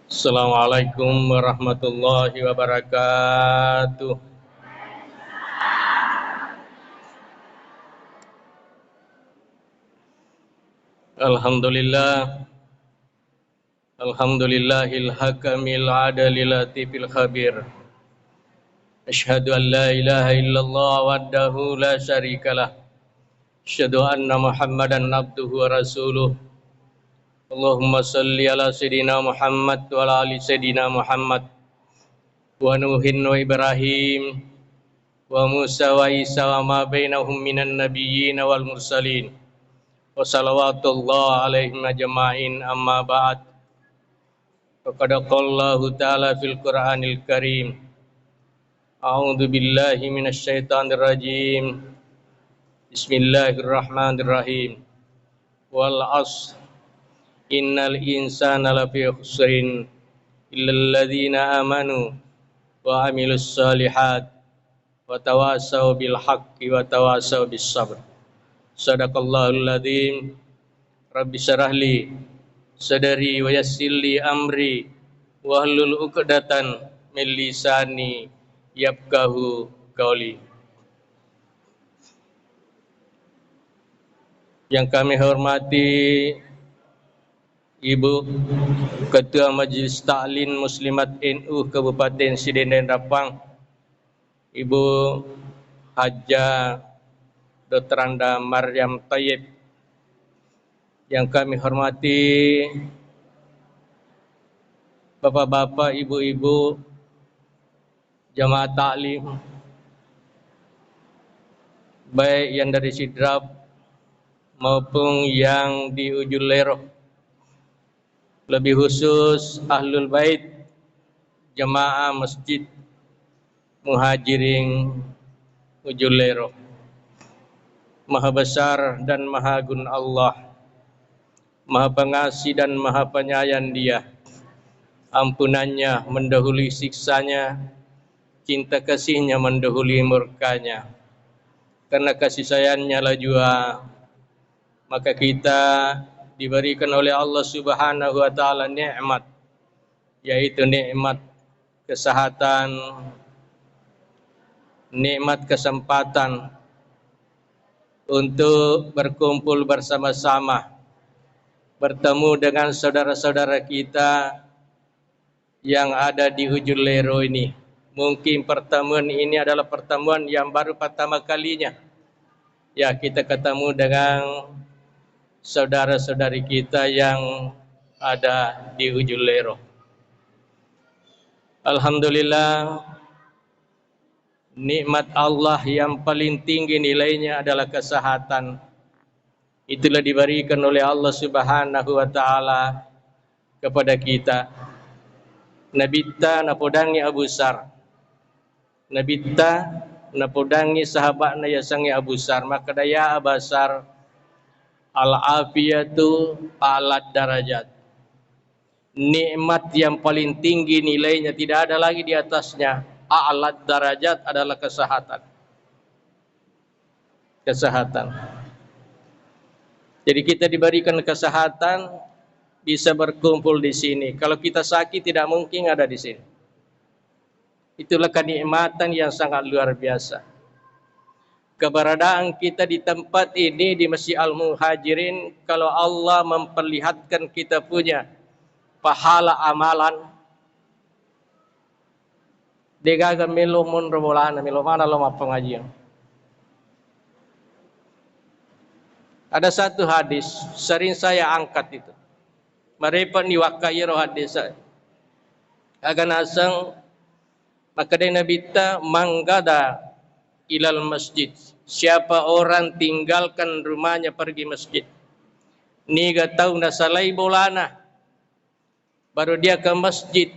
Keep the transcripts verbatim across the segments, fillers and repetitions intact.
Assalamualaikum warahmatullahi wabarakatuh. Alhamdulillah. Alhamdulillahil hakamil adalil latifil khabir. Asyhadu an la ilaha illallah wahdahu la syarikalah. Asyhadu anna Muhammadan abduhu wa rasuluh. Allahumma salli ala Sayyidina Muhammad wa ala ali Sayyidina Muhammad. Wa Nuhin wa Ibrahim wa Musa wa Isa wa ma bainahum minan nabiyyin wal mursalin. Wa salawatullah alaihim ajma'in, amma ba'd. Faqad qala Allahu ta'ala fil Qur'anil Karim. A'udzu billahi minasy syaithanir rajim. Bismillahirrahmanirrahim. Wal 'asr. Innal insana lafi khusrin. Illal ladzina amanu wa 'amilus shalihat. Wa tawasau bil haqqi wa tawasau bis sabr. Sadaqallahul adzim. Rabbi syrah li sadri wa yassir li amri wahlul 'uqdatan min lisani yafqahu qauli. Yang kami hormati Ibu Ketua Majelis Taklim Muslimat N U Kabupaten Sidendeng Rappang, Ibu Hajjah Doktoranda Maryam Thayyib, yang kami hormati Bapak-bapak, Ibu-ibu, jamaah taklim, baik yang dari Sidrap maupun yang di Ujung Lero, lebih khusus Ahlul Bait, jamaah Masjid Muhajirin Ujung Lero. Maha besar dan maha agung Allah, Maha Pengasih dan Maha Penyayang Dia. Ampunannya mendahului siksanya, cinta kasihnya mendahului murkanya. Karena kasih sayangnya lah jua, maka kita diberikan oleh Allah Subhanahu wa Ta'ala nikmat, yaitu nikmat kesehatan, nikmat kesempatan untuk berkumpul bersama-sama, bertemu dengan saudara-saudara kita yang ada di Ujung Lero ini. Mungkin pertemuan ini adalah pertemuan yang baru pertama kalinya, ya, kita ketemu dengan saudara-saudari kita yang ada di Ujung Lero. Alhamdulillah, nikmat Allah yang paling tinggi nilainya adalah kesehatan. Itulah diberikan oleh Allah Subhanahu wa Ta'ala kepada kita. Nabitta napodangi Abu Sar. Nabitta napodangi sahabatna yasengnge Abu Sar. Makkeda, "Ya Aba Sar, al-afiyatu a'lad darajat." Nikmat yang paling tinggi nilainya, tidak ada lagi di atasnya. A'lad darajat adalah kesehatan. Kesehatan. Jadi kita diberikan kesehatan, bisa berkumpul di sini. Kalau kita sakit, tidak mungkin ada di sini. Itulah kenikmatan yang sangat luar biasa. Keberadaan kita di tempat ini, di Masjid Al-Muhajirin, kalau Allah memperlihatkan kita punya pahala amalan, degaga melo monro bolana, melo mana lo mappengajian. Ada satu hadis sering saya angkat itu. Marepa ni wakka iyaro hadis. Aga naseng, makkedai Nabitta, "Man gada ilal masjid." Siapa orang tinggalkan rumahnya pergi masjid. Niga tau nasalai bolana, baru dia ke masjid,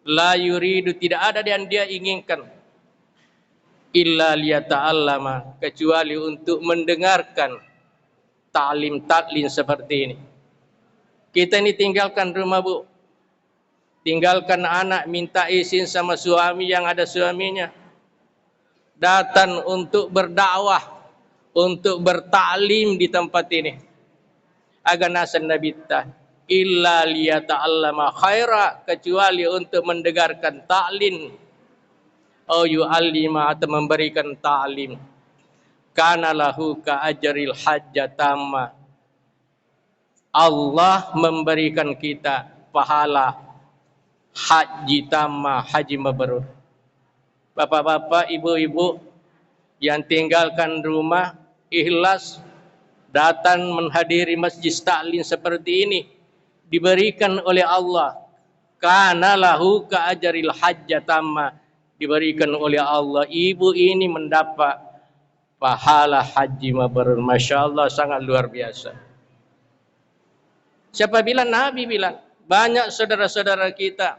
la yuridu, tidak ada yang dia inginkan, illa liyata'allama, kecuali untuk mendengarkan taklim-taklim seperti ini. Kita ini tinggalkan rumah, Bu, tinggalkan anak, minta izin sama suami yang ada suaminya, datang untuk berdakwah, untuk bertaklim di tempat ini. Aga naseng Nabitta, illa liyata'allama khaira, kecuali untuk mendengarkan ta'lim, au yu'allima, atau memberikan ta'lim, kana lahu ka ajril hajjah tamma. Allah memberikan kita pahala haji tamma, haji mabrur. Bapak-bapak, ibu-ibu yang tinggalkan rumah, ikhlas datang menghadiri majlis taklim seperti ini, diberikan oleh Allah, kana lahu ka ajril hajjah tamma, diberikan oleh Allah, ibu ini mendapat pahala haji mabrur. Masya Allah, sangat luar biasa. Siapa bilang? Nabi bilang, banyak saudara-saudara kita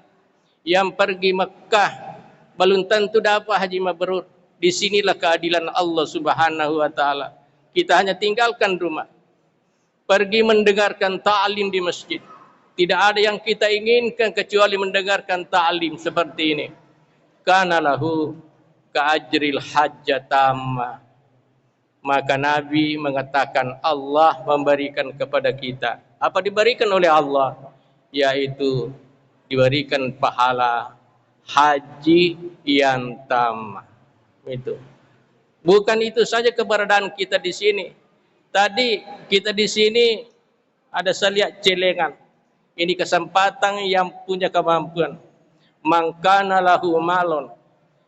yang pergi Mekah belum tentu dapat haji mabrur. Di sinilah keadilan Allah Subhanahu wa Ta'ala. Kita hanya tinggalkan rumah, pergi mendengarkan ta'lim di masjid. Tidak ada yang kita inginkan kecuali mendengarkan ta'lim seperti ini. Kana lahu ka ajril hajjah tamma. Maka Nabi mengatakan, Allah memberikan kepada kita. Apa diberikan oleh Allah? Yaitu diberikan pahala haji yang tamma. Itu. Bukan itu saja keberadaan kita di sini. Tadi kita di sini ada saliak celengan. Ini kesempatan yang punya kemampuan. Man kana lahu malun,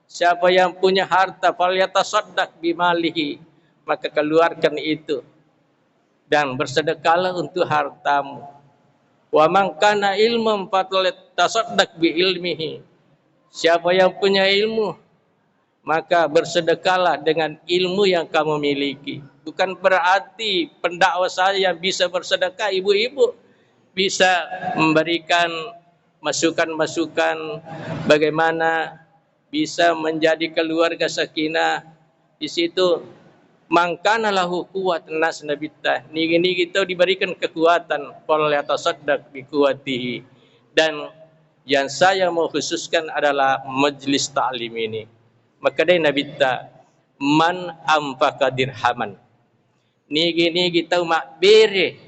siapa yang punya harta, falyatasaddaq bimalihi, maka keluarkan itu dan bersedekahlah untuk hartamu. Wa man kana ilmun, falyatasaddaq bi ilmihi, siapa yang punya ilmu, maka bersedekahlah dengan ilmu yang kamu miliki. Bukan berarti pendakwah saya yang bisa bersedekah, ibu-ibu bisa memberikan masukan-masukan bagaimana bisa menjadi keluarga sakinah. Di situ, man kana lahu quwwatun, nas nabitta, nigi-nigi tau diberikan kekuatan, falyatasaddaq bi quwwatihi. Dan yang saya mau khususkan adalah majelis taklim ini. Makkedai Nabitta, man anfaqa dirhaman, nigi-nigi tau mabbere,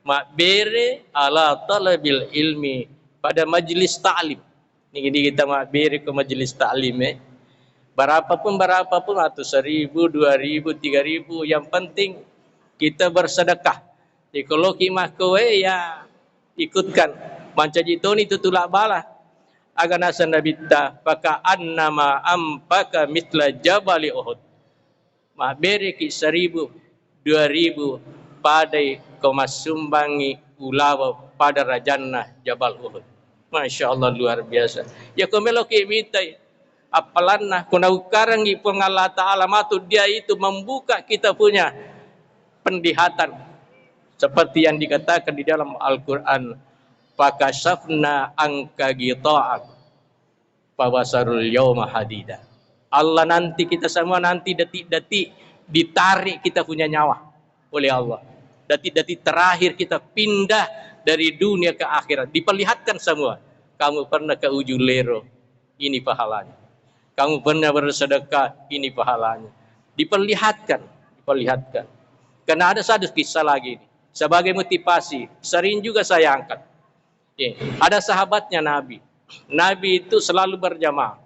mabbere ala talabil ilmi, pada majelis taklim. Nigi-nigi tau mabbere ko majelis taklim, eh. Berapapun, berapapun, atau seribu, dua ribu, tiga ribu, yang penting kita bersedekah. Jadi kalau ki makkoe, ya ikutkan. Mancaji toni tu tulak bala. Aga naseng Nabitta, faka annama anfaqa mitla jabali Uhud. Mabbereki seribu, dua ribu, padai ko massumbangi ulawa pada rajanna Jabal Uhud. Masya Allah, luar biasa. Ya, ko meloki mitai appalanna, ko naukkarangi Puang Allah Ta'ala matu, dia itu membuka kita punya penglihatan. Seperti yang dikatakan di dalam Al-Quran, "Fakashafna anka ghita'ak, fabasarul yauma hadida." Allah nanti, kita semua nanti detik-detik ditarik kita punya nyawa oleh Allah. Detik-detik terakhir kita pindah dari dunia ke akhirat, diperlihatkan semua. Kamu pernah ke Ujung Lero, ini pahalanya. Kamu pernah bersedekah, ini pahalanya. Diperlihatkan, diperlihatkan. Karena ada satu kisah lagi ini, sebagai motivasi, sering juga saya angkat. Iya, ada sahabatnya Nabi. Nabi itu selalu berjamaah.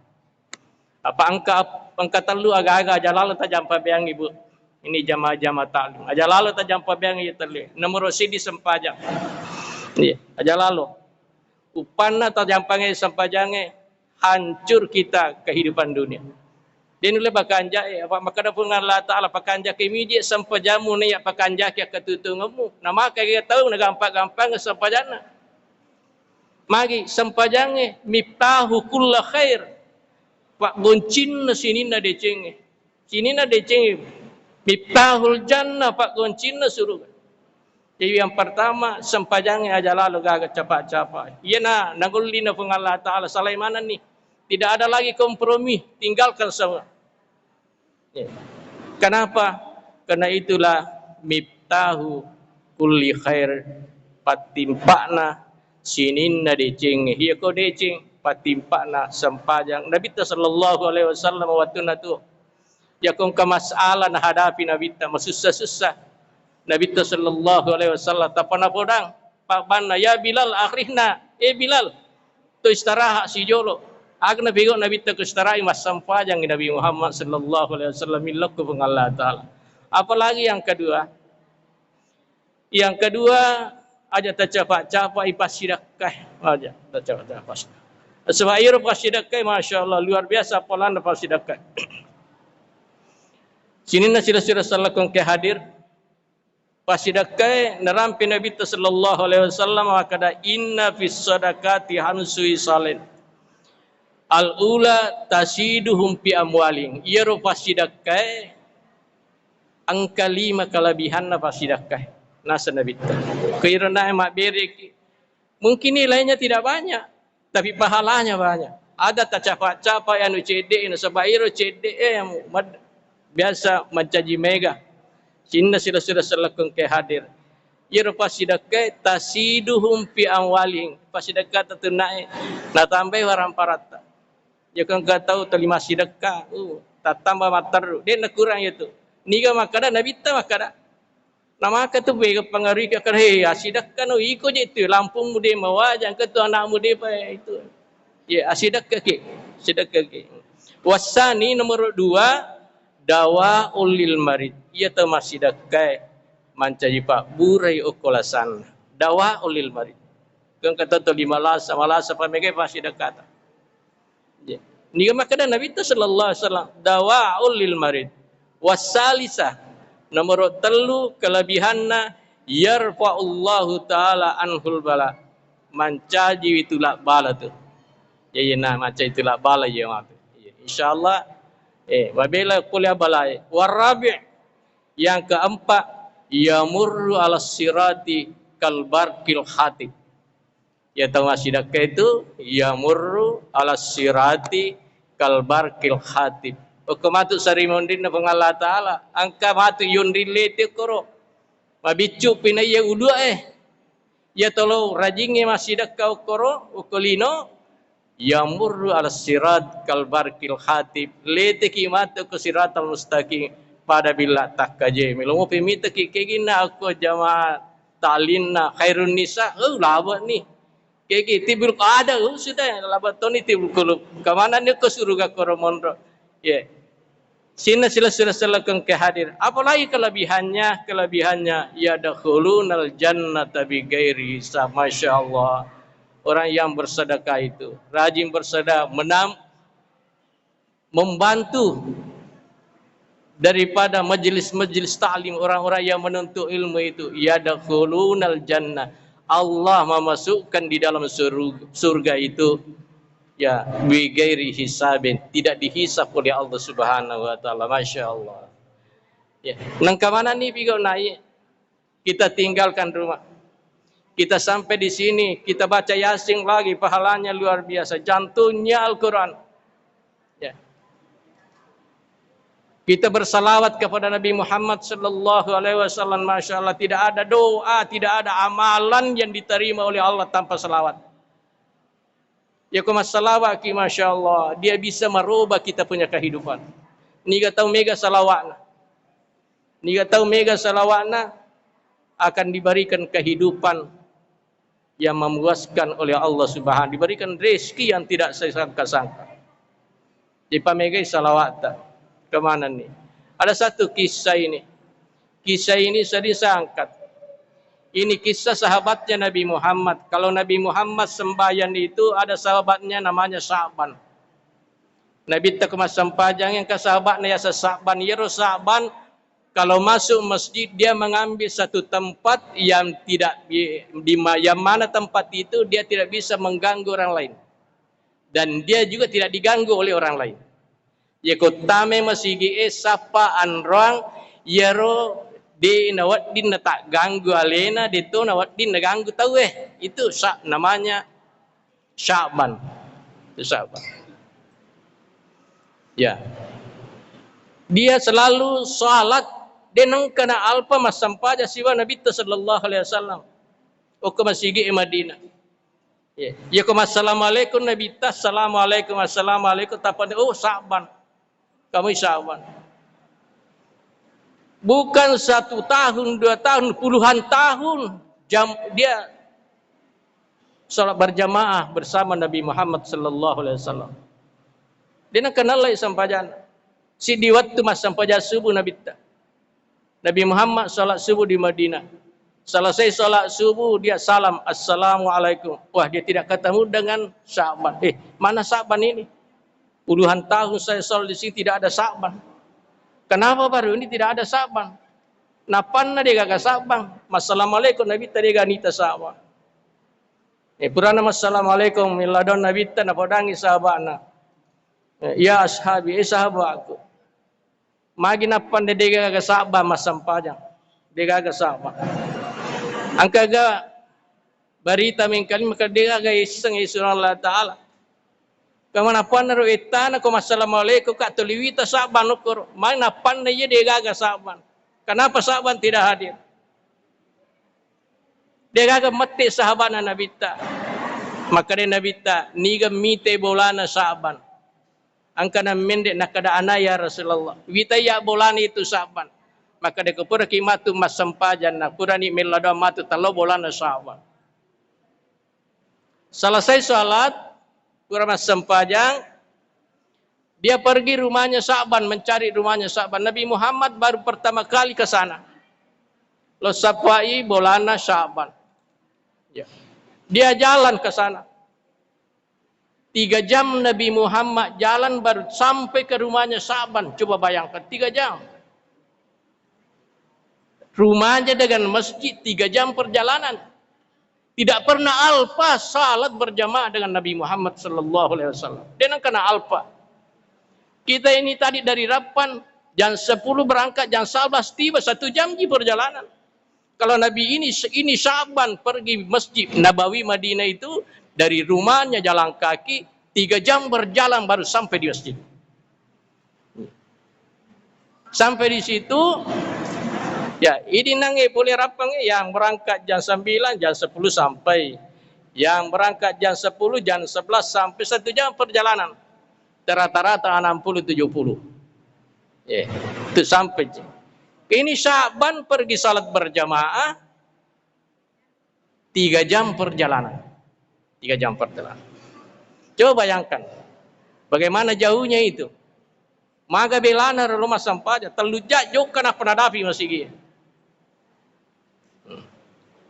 Apa engka, engka tellu aga-aga aja lalo tajampa beang, Ibu. Ini jamaah-jamaah taklim. Aja lalo tajampa beang iya tellu. Nomor sidi sempajang. Iya, aja lalo. Upanna tajampange sempajange, hancur kita kehidupan dunia. De nulle pakanja'e, apa makkeda Puang Allah Ta'ala, pakanjaki miji sempajammu, naiya pakanjaki akkatutungemmu. Na maka iya tau nagampa-gampang sempajanna. Magi sempajangnge miftahu kulla khair. Paggoncinna sininna decengnge. Sininna decengnge miftahul jannah, paggoncinna suruga. Jadi yang pertama, sempajangnge aja lalo gaga capa-capa. Iyana nangullina Puang Allah Ta'ala, salai manenni. Tidak ada lagi kompromi, tinggalkan semua. Ya. Kenapa? Karena itulah miftahu kulli khair, patimpa'na sininna deceng. Iya ko deceng, patimpa'na sempajang. Nabitta sallallahu alaihi wasallam wattunna tu, yakko engka masalah nahadapi Nabitta, masussa-sussa, Nabitta sallallahu alaihi wasallam tappa napodang, pabbanna, "Ya Bilal, akhrihna, eh Bilal, to istirahat sijolo." Aga napigau Nabitta ko istirahat, massempajang Nabi Muhammad sallallahu alaihi wasallam, millokko Puang Allah Ta'ala. Apalagi yang kedua, yang kedua, aja tacapa-capai passidakkae. Aja tacapa-capa. Sebab iyaro passidakkae, Masya Allah, luar biasa appalanna passidakkae. Sininna sila-sila salakong ke hadir, passidakkae narampe Nabitta sallallahu alaihi wasallam makkada, "Inna fis sadaqati khamsu khisalin. Al-ula taziduhum fi amwalihim." Iyaro passidakkae engka lima kelebihanna passidakkae. Nasa Nabitta. Ko iro nae mabbereki, mungkin nilainya tidak banyak, tapi pahalanya banyak. Ada tacapa-capa anu cedde, nasaba iro cedde, eh, yang med-, biasa mancaji mega. Sinna sila-sila selekeng ke hadir. Iro passidakkae, taziduhum fi amwalihim. Passidakka tetunae, natambai waramparatta. Iya ko engka tau tuli massidekka, uh, tattamba matteru. De' nakurang itu. Niga makkada, Nabitta makkada. Namaka tu bega pengaruh ka, "He, assidekkano iko je tu, lampungmu de' mawajang, engka tu anakmu de' pa itu." Ya, assidekkaki, assidekkaki. Wassani, nomor dua, dawaul lil marid. Iya tau massidekkae mancaji pabburai okko lasanna. Dawaul lil marid. Ko engka tau tuli malasa, malasa pamegai passidekkata. Ya. Niga makkada Nabitta sallallahu alaihi wasallam, "Dawaul lil marid." Wassalisa, nomor tellu kelebihanna, "Yarfa'ullahu ta'ala anhul bala." Mancaji tulak bala tu. Ya, iya, nah, mancaji tulak bala, iya, matu. Iya, insyaallah, eh, mabela kuliah balae. Warabi', yang keempat, "Yamurru ala sirati kalbarqil khatib." Ya tau massidekka itu, "Yamurru ala sirati kalbarqil khatib." Okko matu sari monrinna Puang Allah Ta'ala, engka matu yonri lete koro. Mabiccu pinaiya udua eh. Ya tolo rajingnge massidekka okkoro, okko lino, "Yamurru ala sirat kalbarqil khatib." Leteki matu ko siratal mustaqim pada billa takkaje. Melo mopi miteki keginna okko jamaah ta'limna Khairun Nisa, oh, laba ni. Kegi tibul ada, oh, sudah, laba toni tibul kulub. Kemana ni ke surga koro monro? Ya. Sinna sila-sila selekeng ke hadir. Apalagi kelebihannya, kelebihannya, "Yadkhulunal jannata bighairi hisab." Masya Allah. Orang yang bersedekah itu, rajin bersedekah, menam-, membantu daripada majelis-majelis taklim, orang-orang yang menuntut ilmu itu, "Yadkhulunal jannah." Allah memasukkan di dalam surga, surga itu, ya, "bighairi hisabin", tidak dihisab oleh Allah Subhanahu wa Ta'ala. Masya Allah. Ya. Nengka mana ni pigau naik? Kita tinggalkan rumah. Kita sampai di sini, kita baca Yasin lagi, pahalanya luar biasa. Jantungnya Al-Quran. Ya. Kita bersalawat kepada Nabi Muhammad sallallahu alaihi wasallam, Masya Allah, tidak ada doa, tidak ada amalan yang diterima oleh Allah tanpa salawat. Ya, ko massalawaki, Masya Allah, dia bisa merubah kita punya kehidupan. Niga tau mega salawatna. Niga tau mega salawatna akan diberikan kehidupan yang memuaskan oleh Allah Subhanahu, diberikan rezeki yang tidak sesangka-sangka. Dipamegai salawatta. Kemana ni? Ada satu kisah ini. Kisah ini sering saya angkat. Ini kisah sahabatnya Nabi Muhammad. Kalau Nabi Muhammad sembahyang itu, ada sahabatnya namanya Sa'ban. Nabitta ko massempajang, engka sahabatna yaseng Sa'ban. Iyaro Sa'ban, kalau masuk masjid, dia mengambil satu tempat yang tidak bi-, di ma-, yang mana tempat itu dia tidak bisa mengganggu orang lain. Dan dia juga tidak diganggu oleh orang lain. Yako tame masigi e, sappa anroang, iyaro de nawedding natagganggu alena, de to nawedding naganggu tau e. Itu sa-, namanya Sya'ban. Itu Sya'ban. Ya. Dia selalu salat, de nengkana alpa massempajang siba Nabitta sallallahu alaihi wasallam. Okko masigi e Madinah. Ya. Iya ko massalamualaikum Nabitta, assalamualaikum, assalamualaikum, tappa, oh, Sya'ban. Kamu Sya'ban. Bukan satu tahun, dua tahun, puluhan tahun jam dia salat berjamaah bersama Nabi Muhammad sallallahu alaihi wasallam. De' nakenallai sempajang. Siddi wettu massempajang subuh Nabitta. Nabi Muhammad salat subuh di Madinah. Selesai salat subuh, dia salam, "Assalamualaikum." Wah, dia tidak ketemu dengan Sya'ban. "Eh, mana Sya'ban ini? Puluhan tahun saya salat di sini, tidak ada Sya'ban. Kenapa baru ini tidak ada Sya'ban?" Nappanna de' gaga Sya'ban. Massalamualaikum Nabitta, de' gaga nita Sya'ban. Eh, purana massalamualaikum, mellau doang Nabitta, napodangi sahabatna. Eh, "Ya ashabi, eh sahabatku. Magi nappanna de' gaga Sya'ban massempajang? De' gaga Sya'ban." Engkaga barita mengkali maka de' gaga isseng isurona Allah Ta'ala. Kamanapannaro ettana ko massalamualaikum ka toliwita Sya'ban okkoro. Magi nappanna iya de' gaga Sya'ban. Kenapa Sya'ban tidak hadir? De' gaga mette sahabatna Nabitta. Makkeda Nabitta, "Niga mite bolana Sya'ban?" Engkana mende' nakkeda, "Ana ya Rasulullah. Wita iya bolana itu Sya'ban." Makkeda, "Ko puraki matu massempajang, na purani mellau doang matu tello bolana Sya'ban." Selesai salat, pura massempajang, dia pergi rumahnya Sya'ban, mencari rumahnya Sya'ban. Nabi Muhammad baru pertama kali ke sana. Lo sappai bolana Sya'ban. Ya. Dia jalan ke sana. Tiga jam Nabi Muhammad jalan baru sampai ke rumahnya Sya'ban. Coba bayangkan, tiga jam. Rumahnya dengan masjid tiga jam perjalanan. Tidak pernah alpa salat berjamaah dengan Nabi Muhammad sallallahu alaihi wasallam. De' nakkeda alpa. Kita ini tadi dari Rappan jam sepuluh berangkat, jam sebelas tiba, satu jam ji perjalanan. Kalau Nabi ini, ini Sya'ban pergi Masjid Nabawi Madinah itu, dari rumahnya jalan kaki, tiga jam berjalan baru sampai di masjid. Sampai di situ, ya, ini nange boleh Rappangnge, yang berangkat jam sembilan, jam sepuluh sampai. Yang berangkat jam sepuluh, jam sebelas sampai, satu jam perjalanan. Rata-rata enam puluh tujuh puluh. Ya, itu sampai. Ini Sya'ban pergi salat berjamaah, tiga jam perjalanan. Tiga jam perjalanan. Coba bayangkan, bagaimana jauhnya itu. Maga belana ro rumah sempajang, tellu jam jokka nappa nadapi masigi. Hmm.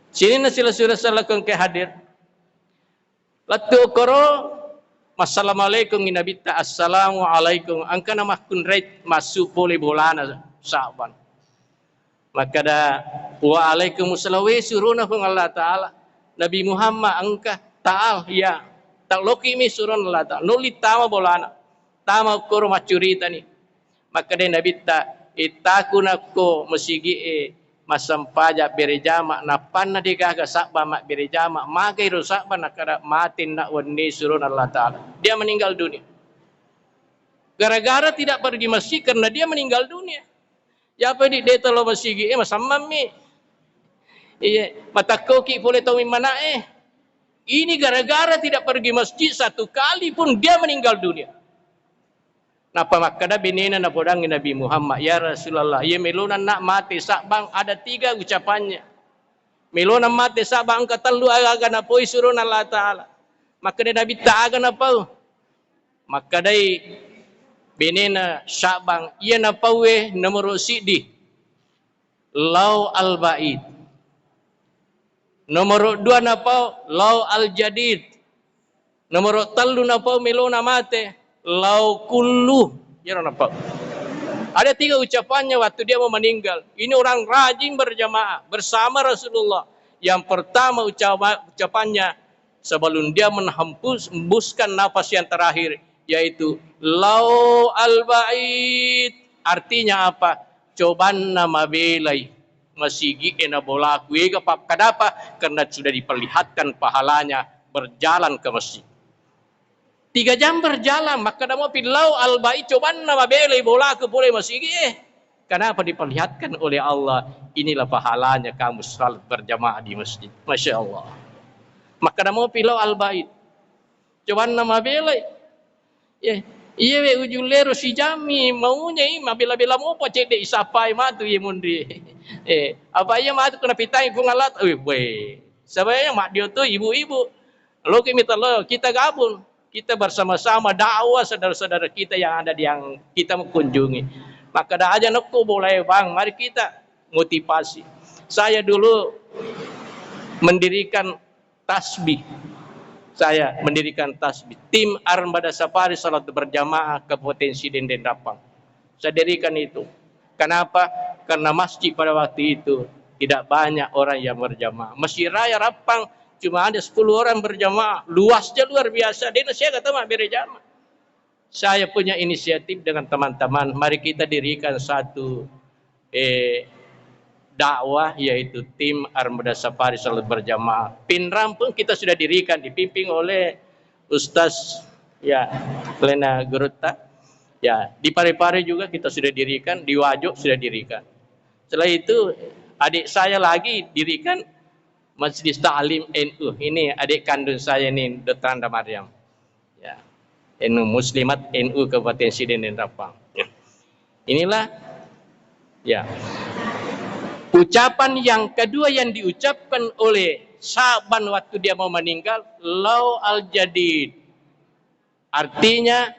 Sininna sila-sila salakun ke hadir. Lettu koro, massalamualaikum i Nabitta, "Assalamualaikum." Engkana makkunrai massu pole bolana Sya'ban. Makkeda, "Waalaikumsalam." We surona Puang Allah Ta'ala. Nabi Muhammad engka, "Ta'al, ya." Taloki mi surona Allah Ta'ala. Nolli tama bolana. Tama koro maccuritani. Makkeda Nabitta, "Ittaku nakko masigi'e massempajang bere jama, nappanna de gaga Sya'ban mabbere jama, magai ro Sya'ban?" Nakkeda, "Mate nak wenni surona Allah Ta'ala." Dia meninggal dunia. Gara-gara tidak pergi masjid karena dia meninggal dunia. Yapa di de talo masigi e masammammi. Iya, matakkoki pole tau mimmana'e. Ini gara-gara tidak pergi masjid satu kali pun dia meninggal dunia. Nappa makkeda benena napodangi Nabi Muhammad, "Ya Rasulullah, iya melona nak mate Sya'ban ada tiga ucapannya. Melona mate Sya'ban engka tellu aga-aga napoi surona Allah Ta'ala." Makkeda Nabitta, "Aga napau?" Makkedai benena Sya'ban, "Iya napauwe nomoro siddi, lau al-ba'id. Nomoro dua napau, lau al-jadid. Nomoro tellu napau melona mate, lau kullu." Iyaro napau. Ada tiga ucapannya waktu dia mau meninggal. Ini orang rajin berjamaah bersama Rasulullah. Yang pertama ucapa-, ucapannya, sebelum dia menghembus-, hembuskan nafas yang terakhir, yaitu lau al-ba'id. Artinya apa? Cobanna mabelai masigi e na bolaku ega, pa-, kadapa? Karena sudah diperlihatkan pahalanya berjalan ke masjid. Tiga jam berjalan, makkeda mopi lau al-ba'id, cobanna mabelai bolaku pole masigi e. Kenapa diperlihatkan oleh Allah? Inilah pahalanya kamu salat berjamaah di masjid. Masya Allah. Makkeda mopi lau al-ba'id. Cobanna mabelai. Ye, iye we ujung lero sijammi maunya i mabela-bela mopa cedde isappai matu ye munri. Eh, apa iya matu kena pitai Puang Allah. Wih, weh. Sebenarnya mak dia tu ibu-ibu. Loki mita lo, kita gabung, kita bersama-sama dakwah saudara-saudara kita yang ada di yang kita mengunjungi. Maka da aja nokko boleh bang, mari kita motivasi. Saya dulu mendirikan tasbih. Saya mendirikan tasbih. Tim Armada Safari Salat Berjamaah Kabupaten Sidendeng Rappang. Saya dirikan itu. Kenapa? Karena masjid pada waktu itu tidak banyak orang yang berjamaah. Masjid Raya Rappang cuma ada sepuluh orang berjamaah. Luasnya luar biasa. Dia saya kata mak berjamaah. Saya punya inisiatif dengan teman-teman, mari kita dirikan satu, eh, dakwah, yaitu tim Armada Safari Salat Berjamaah. Pinrang pun kita sudah dirikan, dipimpin oleh Ustaz, ya, Lena Gurutta. Ya, di Parepare juga kita sudah dirikan, di Wajo sudah dirikan. Setelah itu, adik saya lagi dirikan Majelis Taklim N U. Ini adik kandung saya ini, Doktor Anda Maryam. Ya. N U Muslimat, N U Kabupaten Sidendeng Rappang. Inilah, ya, ucapan yang kedua yang diucapkan oleh Sa'ban waktu dia mau meninggal, "Lau al-jadid." Artinya,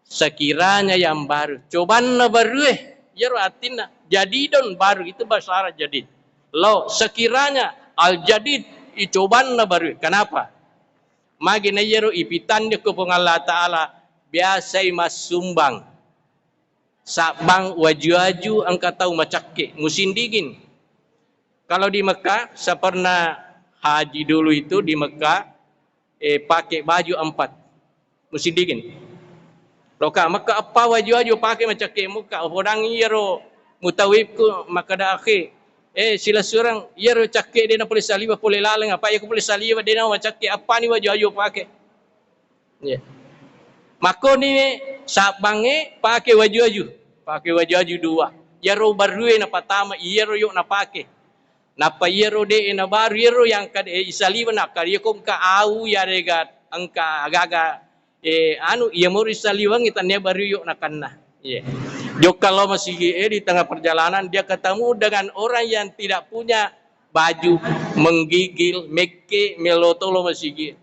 sekiranya yang baru. Cobanna barue, iyaro artinna. Jadidun, baru, itu bahasa Arab jadid. Lau, sekiranya, al-jadid, i cobanna barue. Kenapa? Magi na iyaro ipitanni ko Puang Allah Ta'ala, biasai massumbang. Sabbang waju-waju engka tau macakke, musim dingin. Kalau di Mekah, saya pernah haji dulu itu di Mekah, eh, pakai baju empat. Musim dingin. Loka Mekah apa waju-waju pakai macakke muka. Podang iyaro mutawifku makkeda akhi, eh, silessureng iyaro cakke dena pole saliwa pole laleng, apa iya ko pole saliwa dena macakke, apa ni waju-waju pakai. Iya. Makkoni sabbangnge pake waju-waju, pake waju-waju dua. Iyaro barue napatama, iyaro yo napake. Nappa iyaro de nabaru, iyaro yang kad-, eh, isaliweng, nakkada iya ko engka au, yarega engka agaga, eh, anu, iya mori isaliwengngi, tannia baru yo nakanna. Iya. Jokka lo masigi e, di tengah perjalanan dia ketemu dengan orang yang tidak punya baju, menggigil, mekke, melotolo masigi.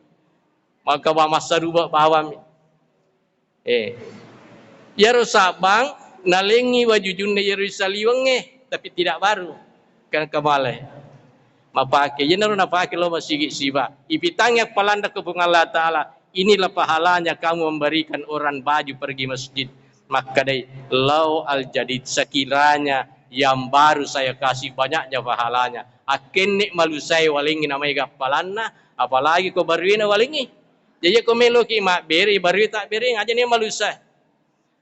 Maka wa massaruba bawami. Eh. Iyaro sabbang nalengngi wajujunna iyaro isaliwengnge, tapi tidak baru. Kan kebale. Mapake. Iyanaro napake lo masigi siba. Ipitangngi appalanna ko Puang Allah Ta'ala. Inilah pahalanya kamu memberikan orang baju pergi masjid. Makkedai, "Lau al-jadid, sekiranya yang baru saya kasih banyaknya pahalanya." Akkenni malusai walengngi namaega appalanna, apalagi ko baruena walengngi. Jaji ko meloki mabbere, barui tabbereng aja ni malusa.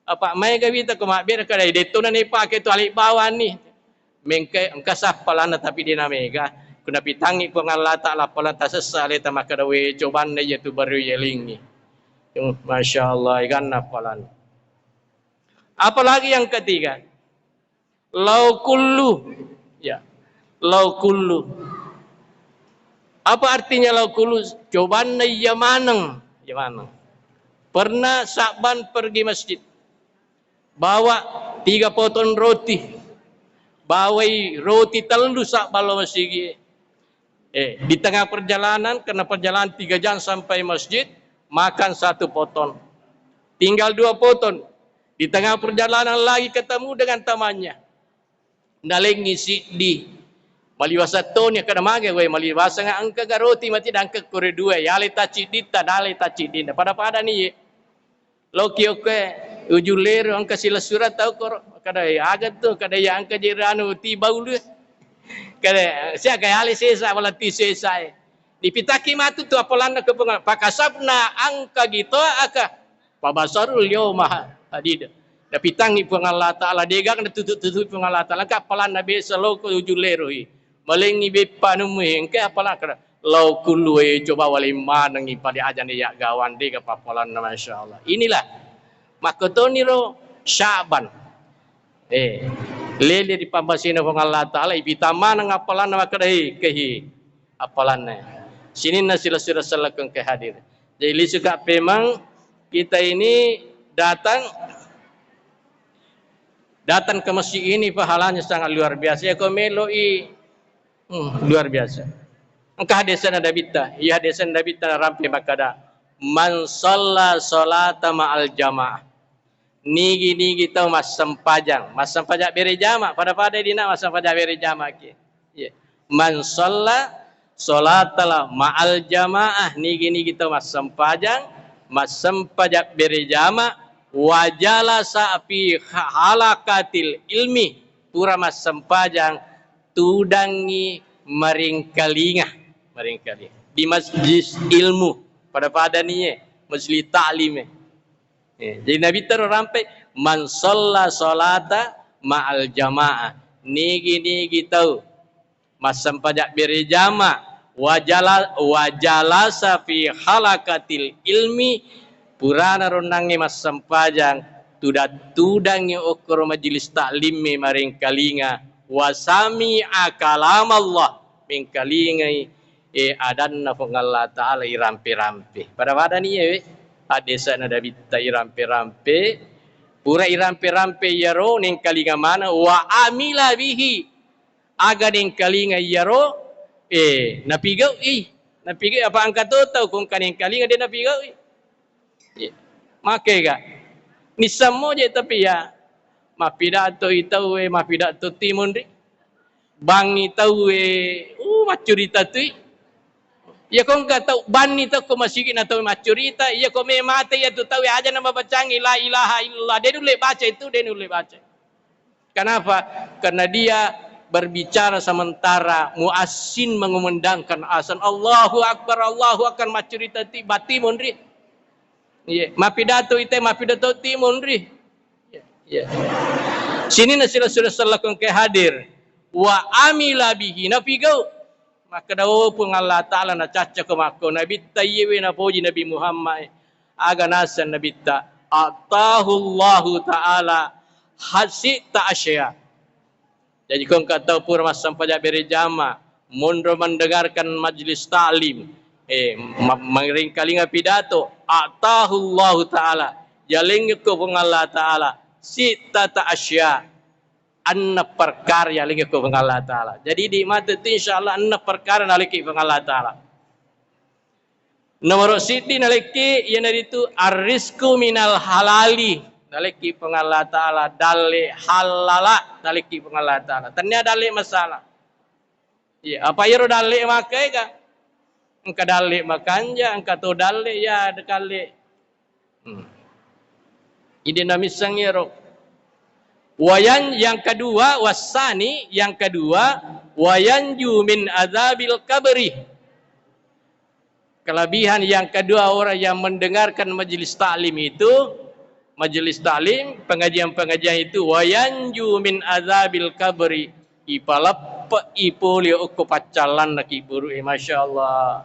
Apa maega wita ko mabbere kada detto na ni pake tu ale bawang ni. Mengka engka sappalanna tapi de na mega. Kuna pitangngi Puang Allah Ta'ala appalang tasessa aleta makkeda we cobanna iya tu barui yalengngi. Hmm, Masya Allah, iganna appalang. Apalagi yang ketiga, lau kullu. Ya. Lau kullu. Apa artinya lau kullu? Cobanna iya maneng. Iya maneng. Pernah Sa'ban pergi masjid. Bawa tiga potong roti. Bawai roti tellu Sa'ban lo masigi. Eh, di tengah perjalanan, karena perjalanan tiga jam sampai masjid, makan satu potong. Tinggal dua potong. Di tengah perjalanan lagi ketemu dengan temannya. Nalengngi siddi. Maliwasa toni, kada mage, we, maliwasa nga engka ga roti mati dangke kore dua. Yale tacidditta, nale taciddinna. Pada-pada ni ye. Loki okke, ujung lero engka silessureng tau koro. Kada aga tu, kada iya engka je anu ti baulu. Kada sia ka yale sesa wala ti sesa e. Dipitaki matu tu apalanna ke pengal. Pakasabna angka gito aka. Pabasarul yauma hadid. Napitangngi Puang Allah Ta'ala, degang natutu-tutu Puang Allah Ta'ala, engka apalanna besa loko ujung leroi. Malengngi beppa nummu engka apalanna, lau kullu e coba waleng manengngi pada ajana iya gawang dega pappalanna, Masya Allah. Inilah makkotoniro Syaban. Eh, lele ri pammasena Puang Allah Ta'ala, ipitamaneng apalanna makkeda, "Hei, kehi apalanna." Sininna sila-sila sellekeng ke hadir. Jadi, lisu ka pemang kita ini datang, datang ke masjid ini pahalanya sangat luar biasa. Ya, ko meloi, hmm, luar biasa. Engka hadesana Nabitta, iya hadesana Nabitta narampe makkada, "Man shalla sholata ma'al jamaah." Nigi-nigi tau massempajang, massempajang bere jama, pada-pada dina massempajang bere jama ki. Iya. "Man shalla sholatal ma'al jamaah," nigi-nigi tau massempajang, massempajang bere jama, "wa jalasa fi halaqatil ilmi," pura massempajang tudangngi maringkalinga, maringkalinga di majlis ilmu, pada-pada nie majlis taklim. Eh, jadi Nabitta ro rampe, "Man shalla sholata ma'al jamaah," nigi-nigi tau massempajang bere jama, wajala-, wajalasa fi halaqatil ilmi, purana ronnangnge massempajang, tudang-tudangngi okkoro majelis taklimme maringkalinga, wasami'a kalamallah, mengkalingai, eh, adanna Puang Allah Ta'ala irampe-rampe. Pada-pada ni, eh, hadesana Nabitta irampe-rampe, pura irampe-rampe iyaro nengkalinga maneng, wa amila bihi, aga nengkalinga iyaro, eh, napigau'i, napigau'i apa engka to tau kongka nengkalinga de napigau'i. Iya. Makega. Nissammo je tapi ya, mappidato i tauwe, mappidato timunri. Bangngi tauwe, uh, maccurita tui. Iya ko engka tau banni tau ko masigi na tau maccurita, iya ko me mate iya tu tauwe aja na mabacangi la ilaha illallah, de nulle baca itu, de nulle baca. Kenapa? Karena dia berbicara sementara muassin mengumandangkan azan, Allahu Akbar, Allahu Akbar, maccurita ti batimunri. Iya, mappidato ite, mappidato timunri. Iya, iya. Sininna sila-sila sellakon ke hadir. Wa amila bihi, napigau. Makkeda, "Oh, Puang Allah Ta'ala nacaccako makko." Nabitta iyewe napoji Nabi Muhammad. Aga naseng Nabitta? Atahullahu Ta'ala hasitta asya. Jadi, ko engka tau pura massempajang bere jama, monro mendengarkan majlis taklim, eh, ma-, maringkalinga pidato, atahullahu Ta'ala, yalengko Puang Allah Ta'ala, sittata asya, enneng perkara yalengko Puang Allah Ta'ala. Jadi, di mata itu, insya Allah, enneng perkara naleki Puang Allah Ta'ala. Nomoro siddi naleki, iyanaritu arrizqu minal halali. Naleki Puang Allah Ta'ala dalle halala, naleki Puang Allah Ta'ala. Tennia dalle masala. Iya, apa iyaro dalle makae ka? Engka dalle makanja, engka to dalle ya dekalle. Hmm. Ide namisseng iyaro. Wayan, yang kedua, wasani, yang kedua, wayanju min azabil kabri. Kelebihan yang kedua orang yang mendengarkan majelis taklim itu, majelis taklim, pengajian-pengajian itu, wayanju min azabil kabri, ipaleppe ipole okko paccallanna kiburu'e. Masya Allah.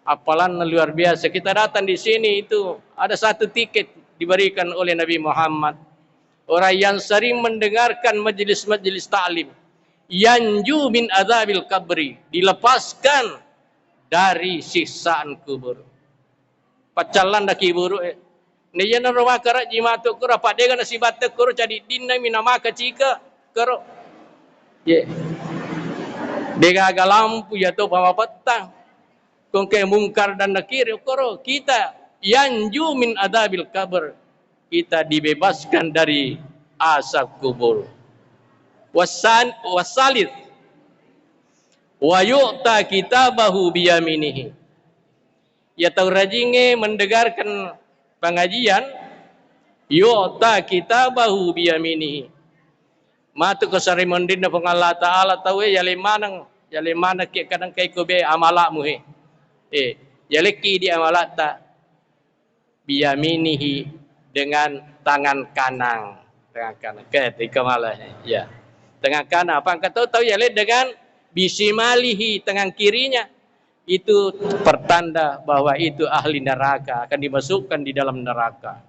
Apalanna luar biasa. Kita datang di sini itu ada satu tiket diberikan oleh Nabi Muhammad. Orang yang sering mendengarkan majelis-majelis taklim, yanju min azabil kabri, dilepaskan dari siksaan kubur. Paccallan daki buru, eh. Naiyanaro maka rajji matu kuro, apa dega nasibatte kuro, cadiddinna mi namaka cika kuro. Ye. Degaga lampu ya to pamapettang. Kongke mungkar dan nakir kuro, kita yanju min adzabil kabr. Kita dibebaskan dari azab kubur. Wasan-, wasalis. Wa yu'ta kitabahu biyaminihi. Ya tau rajingnge mendengarkan pengajian, yu'ta kitabahu biyaminihi. Matu ko sari mondinna Puang Allah Ta'ala tauwe, yaleng maneng, yaleng maneng ke kadang kai ko be amalakmu he. Eh, yalekki di amalatta. Biyaminihi, dengan tangan kanan. Tangan kanan. Oke, tiga malah. Ya. Tangan kanan. Apa engka tau, tau yaleng dengan bisimalihi, tangan kirinya. Itu pertanda bahwa itu ahli neraka, akan dimasukkan di dalam neraka.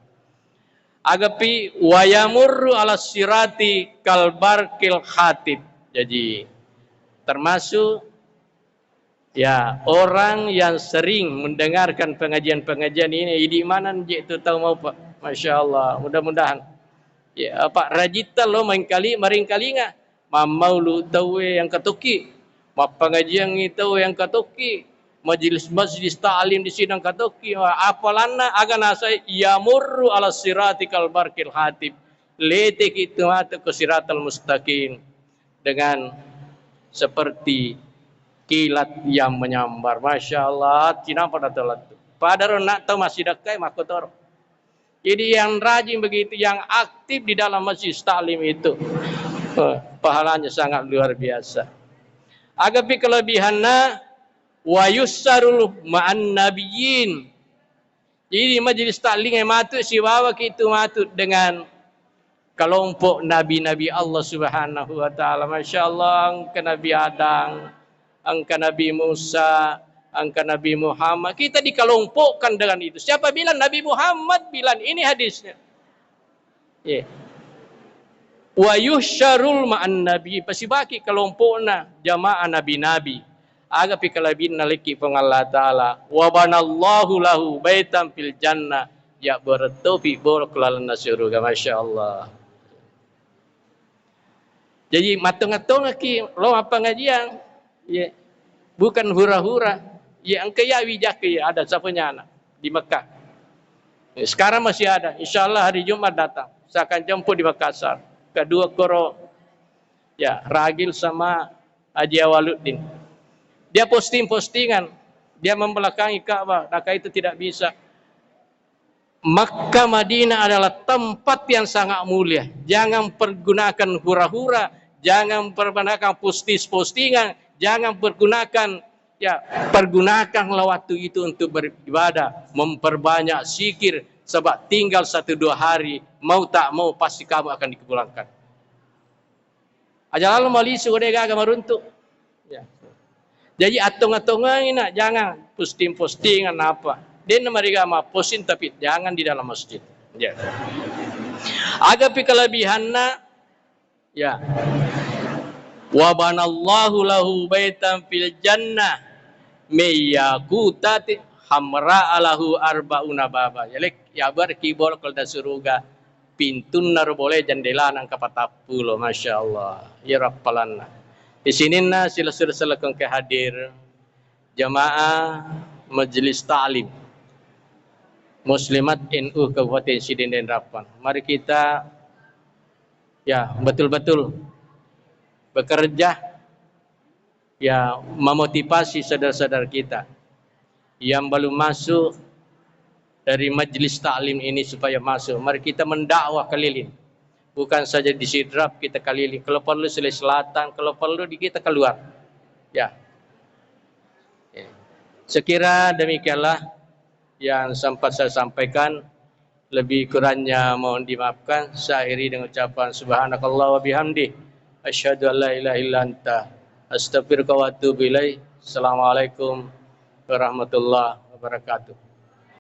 Agapi, wayamurru ala sirati kalbarkil khatib. Jadi, termasuk ya, orang yang sering mendengarkan pengajian-pengajian ini, idi mana je tu tau mau, Pak. Masya Allah, mudah-mudahan. Ya, Pak, rajitta lo maingkali, maringkalinga. Mammaulu tauwe yang katoki. Mappangajiangngi tau engka tokki, majelis, majelis ta'lim di sini engka tokki, apalanna aga nasai, yamurru ala sirati kal barqil hatib. Leteki tu matu ke siratal mustaqim dengan seperti kilat yang menyambar. Masya Allah, cinampa datang latu. Padahal nak tau masih dekat, mako toro. Jadi yang rajin begitu, yang aktif di dalam majelis taklim itu, eh, pahalanya sangat luar biasa. Agapi kelebihanna, wa yusyarul ma'an nabiyyin. Jadi majelis taklim e matu sibawa kitu matu dengan kelompok nabi-nabi Allah Subhanahu wa Ta'ala. Masya Allah, engka Nabi Adam, engka Nabi Musa, engka Nabi Muhammad. Kita dikelompokkan dengan itu. Siapa bilang? Nabi Muhammad bilang. Ini hadisnya. Iya. Wa yusyarul ma'an nabi, pasibaki kelompokna jamaah nabi-nabi. Agapi kalabinna lekki Puang Allah Ta'ala. Wa banallahu lahu baitan fil jannah. Ya bertopi borok lalenna surga. Masya Allah. Jadi, mattonga-tongaki lo mappangajiang. Iya. Bukan hura-hura. Iya, engka iya wijak iya ada sapanya anak di Mekah. Sekarang masih ada. Insya Allah hari Jumat datang. Saya akan jemput di Makassar. Kedua koro, ya, Ragil sama Haji Awaluddin. Dia posting-postingan. Dia membelakangi Ka'bah. Maka itu tidak bisa. Makkah Madinah adalah tempat yang sangat mulia. Jangan pergunakan hura-hura, jangan pergunakan postis-postingan, jangan pergunakan, ya, pergunakanlah waktu itu untuk beribadah, memperbanyak zikir, sebab tinggal satu dua hari, mau tak mau pasti kamu akan dipulangkan. Aja lalo malisu, de gaga maruntu. Ya. Jadi, attong-attongengi, nak, jangan posting-postingan apa. Denna mariga ma posting, tapi jangan di dalam masjid. Ya. Agapi kelebihanna, ya. Wa banallahu lahu baitan fil jannah min yaqutati hamra lahu arbauna baba. Ya, lek, ya, bar kibor kal da suruga. Pintunna ro boleh, jendelana engka patappulo, masya Allah. Iya rappalanna. Di sininna sila-sila selekeng ke hadir, jamaah majelis ta'lim Muslimat N U Kabupaten Sidendeng Rappang. Mari kita, ya, betul-betul bekerja, ya, memotivasi saudara-saudara kita yang belum masuk dari majelis taklim ini supaya masuk. Mari kita mendakwah keliling. Bukan saja di Sidrap kita keliling. Kalau perlu Sulawesi Selatan, kalau perlu di kita keluar. Ya. Ya. Sekira demikianlah yang sempat saya sampaikan. Lebih kurangnya mohon dimaafkan. Saya akhiri dengan ucapan subhanakallah wa bihamdi. Asyhadu an la ilaha illa anta. Astaghfiruka wa atubu ilaik. Assalamualaikum warahmatullahi wabarakatuh.